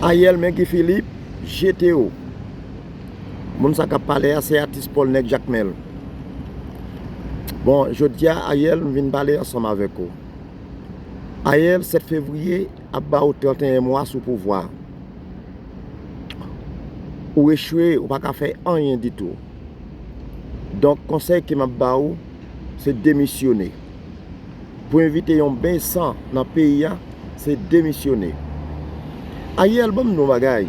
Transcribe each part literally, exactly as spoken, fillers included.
Ariel, men Guy Philippe, jete w. Moun sa k ap pale a, se atis Paul Nèg Jakmèl. Bon, jodi a, Ariel, m vin pale ansanm avèk ou. Ariel, sèt fevriye ap ba ou trannteyen mwa sou pouvwa. Ou echwe, ou pa ka fè anyen ditou. Donk, konsèy ke m ap ba ou, se demisyone. Pou evite yon beny san nan peyi a, se demisyone. Ariel, ban m di w yon bagay.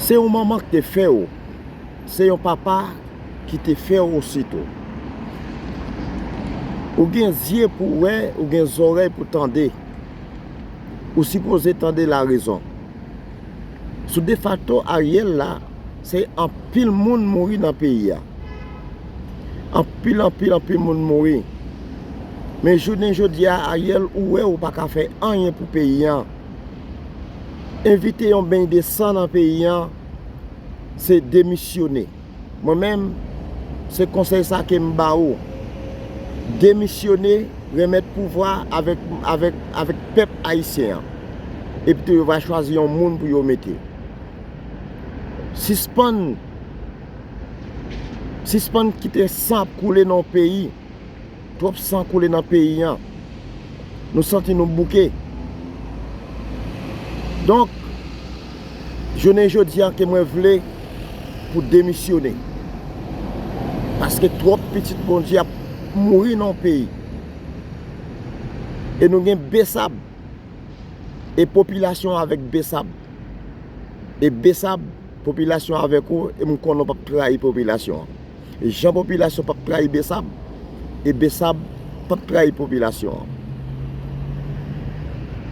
Se yon manman ki te fè w. Se yon papa ki te fè w osi tou. Ou gen zye pou wè, ou gen zòrèy pou tande. Ou sipoze tande larezon. Sou defakto Ariel la, se anpil moun mouri nan peyi a. Anpil, anpil, anpil moun mouri. Men jounen jodi a, Ariel, ou wè ou pa ka fè anyen pou peyi an. Evite yon beny de san nan peyi an, se demisyone. Mwen menm, se konsèy sa ke m ba ou. Demisyone, remèt pouvwa avèk, avèk, avèk pèp ayisyen an. Epi tou yo va chwazi yon moun pou yo mete. Sispann, sispann kite san ap koule nan yon peyi. Twòp san koule nan peyi an. Nou santi nou bouke. Donk, jounen jodi a ke mwen vle pou demisyone. Paske twòp pitit Bondye ap mouri nan yon peyi. E nou gen Besab. E popilasyon avèk Besab. E Besab, popilasyon avèk ou, e m konnen w p ap trayi popilasyon an. E jan popilasyon p ap trayi Besab, e Besab p ap trayi popilasyon an.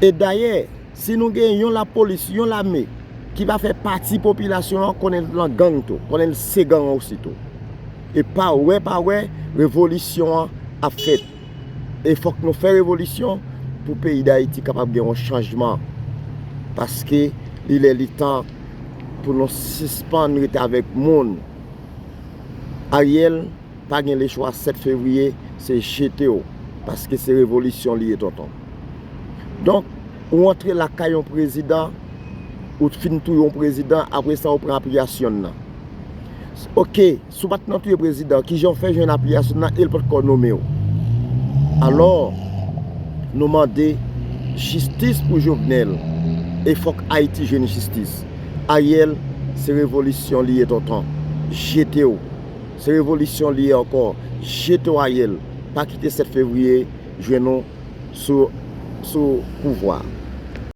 E dayè, si nou gen yon lapolis, yon lame ki pa fè pati popilasyon an, konnen l nan gang tou, konnen l se gang osi tou. E pa wè, pa wè, revolisyon an ap fèt. E fòk nou fè revolisyon pou peyi Dayiti kapab gen yon chanjman. Paske li lè li tan pou nou sispann rete avèk moun. Ariel pa gen lechwa, sèt fevriye, se jete w. Paske se revolisyon li ye, tonton. Donk, ou antre lakay yon prezidan, ou fin touye yon prezidan, apre sa ou pran apiyasyon l nan. Oke, si w pa t nan touye prezidan, kijan w fè jwenn apiyasyon l nan e l pa t ko nome w? Alò, nou mande jistis pou Jovenel. E fòk Ayiti jwenn jistis. Ariel, se revolisyon li ye, tonton. Jete w. Se revolisyon li ye ankò. Jete w, Ariel. Pa kite sèt fevriye jwenn ou sou, sou pouvwa.